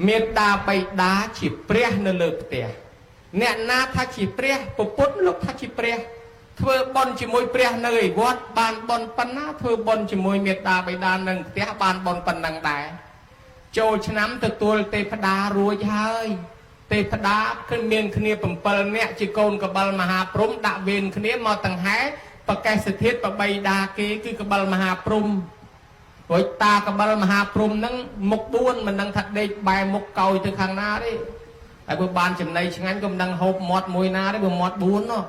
មេត្តាបិតាជាព្រះនៅលើផ្ទះអ្នកណាថាជាព្រះពុទ្ធលោកថាជាព្រះធ្វើបុណ្យជាមួយព្រះនៅឯវត្តបានបុណ្យប៉ុណ្ណាធ្វើបុណ្យជាមួយមេត្តាបិតានៅផ្ទះបានបុណ្យប៉ុណ្ណឹងដែរចូលឆ្នាំទទួលទេពតារួចហើយទេពតាគឺមានគ្នា7នាក់ជាកូនកបិលមហាព្រំដាក់វេនគ្នាមកតង្ហែបកេសធាតុបបីតាគេគឺកបិលមហាព្រំរួចតាកបិលមហាព្រំហ្នឹងមុខ4មិនដឹងថាដេកបែរមុខកោយទៅខាងណាទេហើយបើបានចំណីឆ្ងាញ់ក៏មិនដឹងហូបមាត់មួយណាទេបើមាត់4នោះ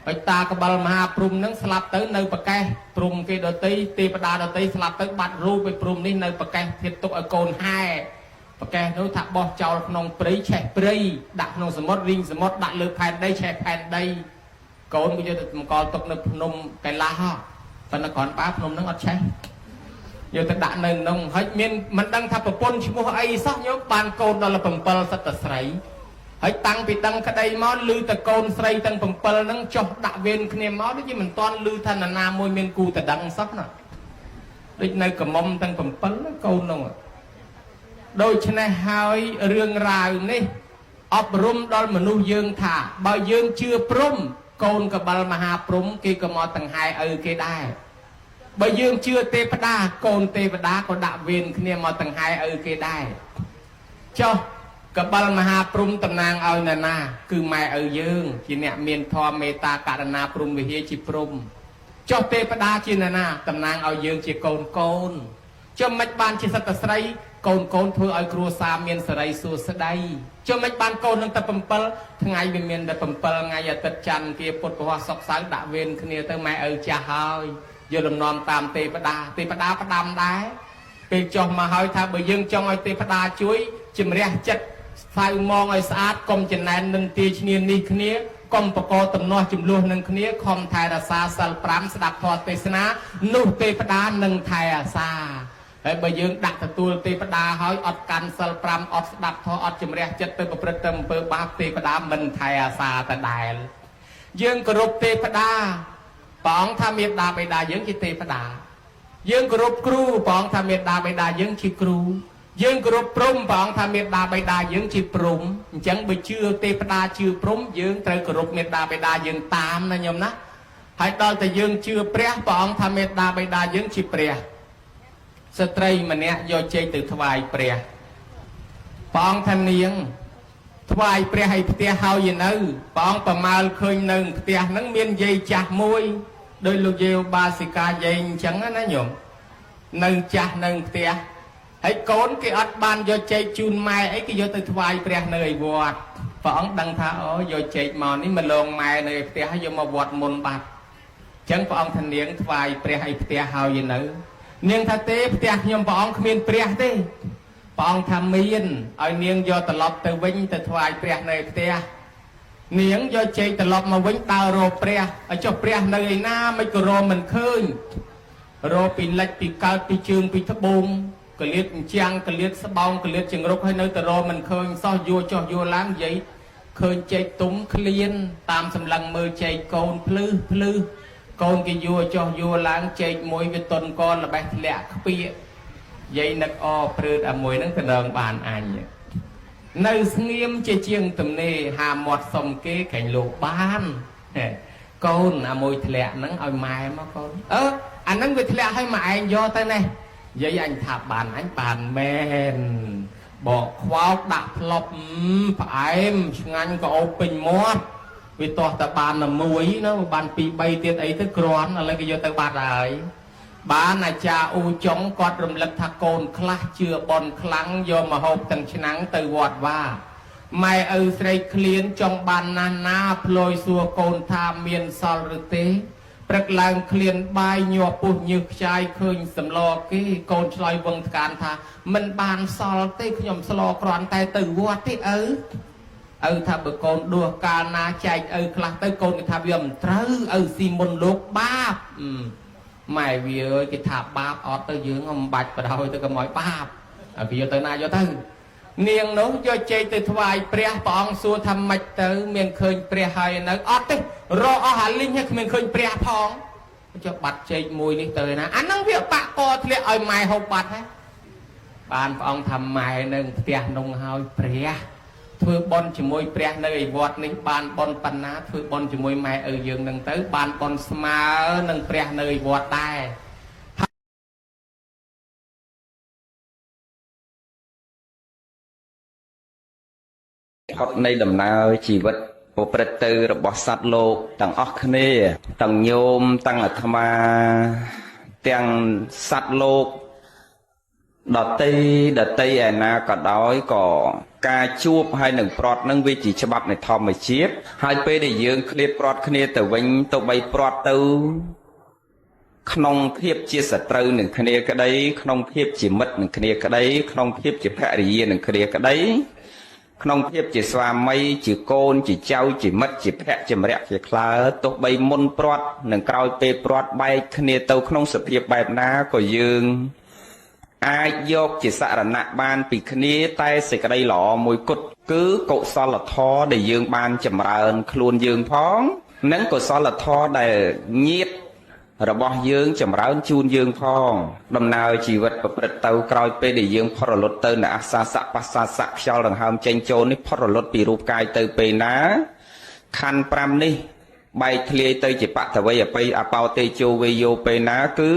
ហើយតាកបិលមហាព្រំហ្នឹងស្លាប់ទៅនៅប្រកេះព្រំគេដតីទេវតាដតីស្លាប់ទៅបាត់រូបឯព្រំនេះនៅប្រកេះធាតទុកឲ្យកូនហែប្រកេះនោះថាបោះចោលក្នុងព្រៃឆេះព្រៃដាក់ក្នុងសមុទ្ររីងសមុទ្រដាក់លើផែនដីឆេះផែនដីកូនក៏យកទៅតម្កល់ទុកនៅភ្នំកៃឡាសប៉ុន្តែគ្រាន់បើភ្នំហ្នឹងអត់ឆេះយកទៅដាក់នៅក្នុងហើយមានមិនដឹងថាប្រពន្ធឈ្មោះអីសោះញោមបានកូនដល់7សិតតែស្រីហើយតាំងពីដឹងក្តីមកឮតែកូនស្រីទាំង7ហ្នឹងចុះដាក់វេនគ្នាមកដូចជាមិនទាន់ឮថានរណាមួយមានគូតដឹងសោះណាដូចនៅកមុំទាំង7កូនហ្នឹងដូច្នេះហើយរឿងរ៉ាវនេះអប់រំដល់មនុស្សយើងថាបើយើងជឿព្រំកូនកបិលមហាព្រំគេក៏មកតង្ហែឪគេដែរបើយើងជឿទេវតាកូនទេវតាក៏ដាក់វេនគ្នាមកតង្ហែឪគេដែរចុះកបិលមហាព្រំតំណាងឲ្យនរណាគឺម៉ែឪយើងជាអ្នកមានធម៌មេត្តាករុណាព្រំវិហារជាព្រំចុះទេវតាជានរណាតំណាងឲ្យយើងជាកូនកូនចុះមិនបានជាសត្វស្រីកូនកូនធ្វើឲ្យគ្រួសារមានសេរីសួស្តីចុះមិនបានកូននឹងតែ7ថ្ងៃវាមានតែ7ថ្ងៃអាទិត្យច័ន្ទអង្គារពុធពហុសុក្រសៅរ៍ដាក់វេនគ្នាទៅម៉ែឪចាស់ហើយយកលំនាំតាមទេវតាទេវតាផ្ដាំដែរពេលចុះមកហើយថាបើយើងចង់ឲ្យទេវតាជួយជំរះចិត្តសៅមងឲ្យស្អាតកុំចំណែននឹងទាឈ្នានេះគ្នាកុំបកទំនាស់ចំនួននឹងគ្នាខំថែរក្សាសិល5ស្ដាប់ធម៌ទេសនានោះទេវតានឹងថែអាសាហើយបើយើងដាក់ទទួលទេវតាហើយអត់កាន់សិល5អត់ស្ដាប់ធម៌អត់ជំរះចិត្តទៅប្រព្រឹត្តទៅអំពើបាបទេវតាមិនថែអាសាដដែលយើងគោរពទេវតាព្រះអង្គថាមេដាបិតាយើងជាទេវតាយើងគោរពគ្រូព្រះអង្គថាមេដាបិតាយើងជាគ្រូយើងគោរពព្រំព្រះអង្គថាមេដាបិតាយើងជាព្រំអញ្ចឹងបើជឿទេវតាជឿព្រំយើងត្រូវគោរពមេដាបិតាយើងតាមណាញោមណាហើយដល់តែយើងជឿព្រះព្រះអង្គថាមេដាបិតាយើងជាព្រះស្ត្រីម្នាក់យកចេកទៅថ្វាយព្រះព្រះអង្គថានាងថ្វាយព្រះឲ្យផ្ទះហើយនៅព្រះអង្គប្រមាលឃើញនៅផ្ទះហ្នឹងមានយាយចាស់មួយដោយលោកយាយឧបាសិកាយាយអញ្ចឹងណាញោមនៅចាស់នៅផ្ទះហើយកូនគេអត់បានយកចេកជូនម៉ែអីគេយកទៅថ្វាយព្រះនៅឯវត្តព្រះអង្គដឹងថាអូយកចេកមកនេះមកលងម៉ែនៅឯផ្ទះហើយយកមកវត្តមុនបាត់អញ្ចឹងព្រះអង្គថានាងថ្វាយព្រះឲ្យផ្ទះហើយនៅនាងថាទេផ្ទះខ្ញុំព្រះអង្គគ្មានព្រះទេព្រះអង្គថាមានឲ្យនាងយកត្រឡប់ទៅវិញទៅថ្វាយព្រះនៅផ្ទះនាងយកចេកត្រឡប់មកវិញដើររកព្រះឲ្យចុះព្រះនៅឯណាមិនក៏រកមិនឃើញរកពីលិចពីកើតពីជើងពីត្បូងកលៀតអញ្ចាំងកលៀតស្បោងកលៀតចង្រុកហើយនៅតែរកមិនឃើញសោះយួរចុះយួរឡើងនិយាយឃើញចេកទុំឃ្លានតាមសម្លឹងមើលចេកកូនភ្លឺភ្លឺកូនគេយួរចុះយួរឡើងចេកមួយវាតុនកល្បេះធ្លាក់ខ្ពៀកយាយនឹកអព្រឺតអាមួយហ្នឹងទៅដងបានអញនៅស្ងៀមជាជាងទំនេរហាមាត់សុំគេក្រែងលោកបានកូនអាមួយធ្លាក់ហ្នឹងឲ្យម៉ែមកកូនអឺអាហ្នឹងវាធ្លាក់ឲ្យម៉ែឯងយកទៅនេះយាយអញថាបានអញបានមែនបកខ្វោកដាក់ផ្លប់ផ្អែមឆ្ងាញ់ក៏អូបពេញមាត់វាទាស់តែបានតែមួយណាបាន2 3ទៀតអីទៅគ្រាន់ឥឡូវគេយកទៅបាត់ហើយបានអាចារ្យអ៊ូចុងគាត់រំលឹកថាកូនខ្លះជឿបនខ្លាំងយកមកហូបទាំងឆ្នាំងទៅវត្តវាម៉ែឪស្រីឃ្លានចង់បានណាស់ណាភ្លយសួរកូនថាមានសល់ឬទេព្រឹកឡើងឃ្លានបាយញ័រពោះញើសខ្ចាយឃើញសម្លគេកូនឆ្លើយវឹងថ្កានថាមិនបានសល់ទេខ្ញុំស្លគ្រាន់តែទៅវត្តទេឪឪថាបើកូនដួសកាលណាចែកឪខ្លះទៅកូនគេថាវាមិនត្រូវឪស៊ីមុនលោកបាបម៉ែវាអើយគេថាបាបអត់ទៅយើងមិនបាច់បដ ாய் ទៅកុំឲ្យបាបឲ្យគេយកទៅណាយកទៅនាងនោះយកចេកទៅថ្វាយព្រះព្រះអង្គសួរថាម៉េចទៅមានឃើញព្រះហើយនៅអត់ទេរកអស់អាលីងហើយគ្មានឃើញព្រះផងចុះបាត់ចេកមួយនេះទៅណាអាហ្នឹងវាបាក់កធ្លាក់ឲ្យម៉ែហូបបាត់ហើយ បានព្រះអង្គថាម៉ែនៅផ្ទះនោះហើយព្រះធ្វើបុណ្យជាមួយព្រះនៅឯវត្តនេះបានបុណ្យប៉ុណ្ណាធ្វើបុណ្យជាមួយម៉ែឪយើងនឹងទៅបានបុណ្យស្មើនឹងព្រះនៅឯវត្តដែរ ផុតនៃដំណើរជីវិតប្រព្រឹត្តទៅរបស់សត្វលោកទាំងអស់គ្នាទាំងញោមទាំងអាត្មាទាំងសត្វលោកដតីឯណាក៏ដោយក៏ការជួបហើយនឹងព្រាត់នឹងវាជាច្បាប់នៃធម្មជាតិហើយពេលដែលយើងឃ្លាតព្រាត់គ្នាទៅវិញទៅបីព្រាត់ទៅក្នុងភាពជាសត្រូវនឹងគ្នាក្តីក្នុងភាពជាមិត្តនឹងគ្នាក្តីក្នុងភាពជាភរិយានឹងគ្នាក្តីក្នុងភាពជាស្វាមីជាកូនជាចៅជាមិត្តជាភ័ក្រជាម្រៈជាខ្លើទោះបីមុនព្រាត់និងក្រោយពេលព្រាត់បែកគ្នាទៅក្នុងសភាពបែបណាក៏យើងអាចយកជាសរណៈបានពីគ្នាតែសេចក្តីល្អមួយគត់គឺកុសលធម៌ដែលយើងបានចម្រើនខ្លួនយើងផងនិងកុសលធម៌ដែលញាតិរបស់យើងចម្រើនជូនយើងផងដំណើរជីវិតប្រព្រឹត្តទៅក្រោយពេលដែលយើងផុតរលត់ទៅនៅអាសាសៈបស្សាសៈខ្យល់ដង្ហើមចេញចូលនេះផុតរលត់ពីរូបកាយទៅពេលណាខណ្ឌ5នេះបែកធ្លាយទៅជាបតវ័យអបិអបោទេជោវេយោពេលណាគឺ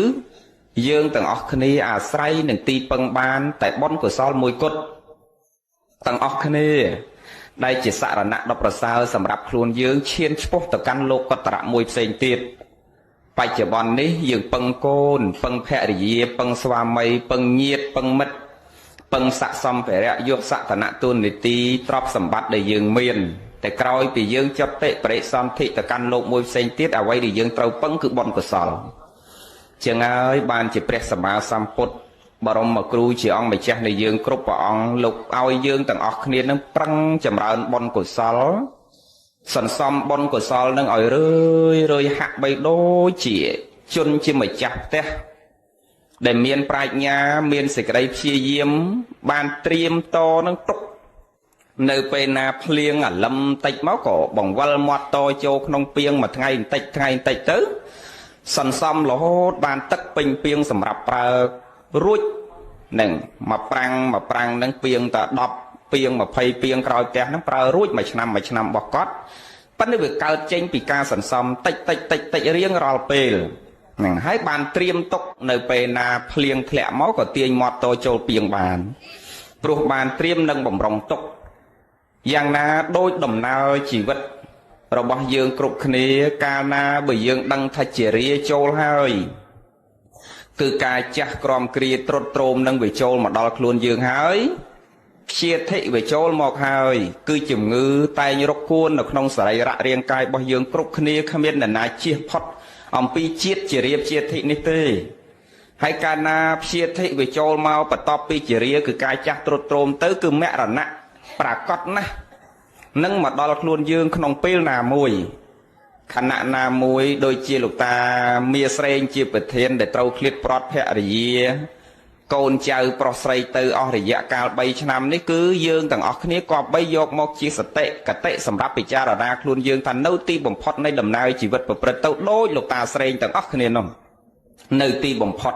យើងទាំងអស់គ្នាអាស្រ័យនឹងទីពឹងបានតែបុណ្យកុសលមួយគត់ទាំងអស់គ្នាដែលជាសរណៈដ៏ប្រសើរសម្រាប់ខ្លួនយើងឈានឆ្ពោះទៅកាន់លោកកតរៈមួយផ្សេងទៀតបច្ចុប្បន្ននេះយើងពឹងកូនពឹងភរិយាពឹងស្វាមីពឹងញាតិពឹងមិត្តពឹងស័ក្តិសម្ភារៈយកសក្តនទូនីតិទ្រព្យសម្បត្តិដែលយើងមានតែក្រោយពីយើងចុតិបរិសន្ធិទៅកាន់លោកមួយផ្សេងទៀតអ្វីដែលយើងត្រូវពឹងគឺបុណ្យកុសលជាងហើយបានជាព្រះសម្មាសម្ពុទ្ធបរមគ្រូជាអង្គម្ចាស់នៃយើងគ្រប់ព្រះអង្គលោកឲ្យយើងទាំងអស់គ្នានឹងប្រឹងចម្រើនបុណ្យកុសលសន្សំបុណ្យកុសលនឹងឲ្យរឿយហាក់បីដូចជាជនជាម្ចាស់ផ្ទះដែលមានប្រាជ្ញាមានសេចក្តីព្យាយាមបានត្រៀមតនឹងទុកនៅពេលណាភ្លៀងអាលឹមតិចមកក៏បង្វិលមាត់តចូលក្នុងពាងមួយថ្ងៃបន្តិចថ្ងៃបន្តិចទៅសន្សំរហូតបានទឹកពេញពាងសម្រាប់ប្រើរួចនឹងមកប្រាំងនឹងពាងតែ10ពាង20ពាងក្រោយផ្ទះហ្នឹងប្រើរួចមួយឆ្នាំមួយឆ្នាំរបស់គាត់ប៉ុន្តែវាកើតចេញពីការសន្សំតិចតិចតិចតិចរៀងរាល់ពេលហ្នឹងហើយបានត្រៀមទុកនៅពេលណាភ្លៀងធ្លាក់មកក៏ទាញមាត់តចូលពាងបានព្រោះបានត្រៀមនឹងបំរុងទុកយ៉ាងណាដូចដំណើរជីវិតរបស់យើងគ្រប់គ្នាកាលណាបើយើងដឹងថាជារាចូលហើយគឺការចាស់ក្រំគ្រាត្រុតត្រោមនឹងវាចូលមកដល់ខ្លួនយើងហើយព្យាធិវាចូលមកហើយគឺជំងឺតែងរកគួននៅក្នុងសរីរៈរាងកាយរបស់យើងគ្រប់គ្នាគ្មាននរណាជៀសផុតអំពីជាតិជារាព្យាធិនេះទេហើយកាលណាព្យាធិវាចូលមកបន្ទាប់ពីជារាគឺការចាស់ត្រុតត្រោមទៅគឺមរណៈប្រាកដណាស់នឹងមកដល់ខ្លួនយើងក្នុងពេលណាមួយខណៈណាមួយដូចជាលោកតាមាស្រេងជាប្រធានដែលត្រូវឃ្លាតព្រាត់ភរិយាកូនចៅប្រុសស្រីទៅអស់រយៈកាល3ឆ្នាំនេះគឺយើងទាំងអស់គ្នាក៏បីយកមកជាសតិកតិសម្រាប់ពិចារណាខ្លួនយើងថានៅទីបំផុតនៃដំណើរជីវិតប្រព្រឹត្តទៅដូចលោកតាស្រេងទាំងអស់គ្នានោះនៅទីបំផុត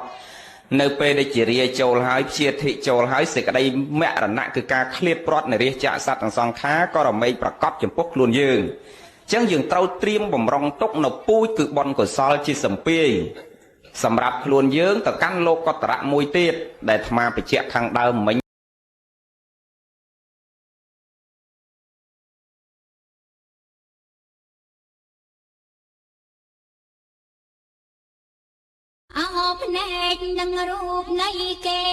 នៅពេលដែលជារាចូលហើយព្យាធិចូលហើយសេចក្តីមរណៈគឺការឃ្លាតព្រាត់នៃរាជចាកសត្វទាំងសង្ខារក៏រមែងប្រកបចំពោះខ្លួនយើងអញ្ចឹងយើងត្រូវត្រៀមបំរុងទុកនៅពូជគឺបុណ្យកុសលជាសម្ពាយសម្រាប់ខ្លួនយើងទៅកាន់លោកកតរៈមួយទៀតដែលអាត្មាបញ្ជាក់ខាងដើមមិញ អោភ្នែកនឹងរូបនៃគេ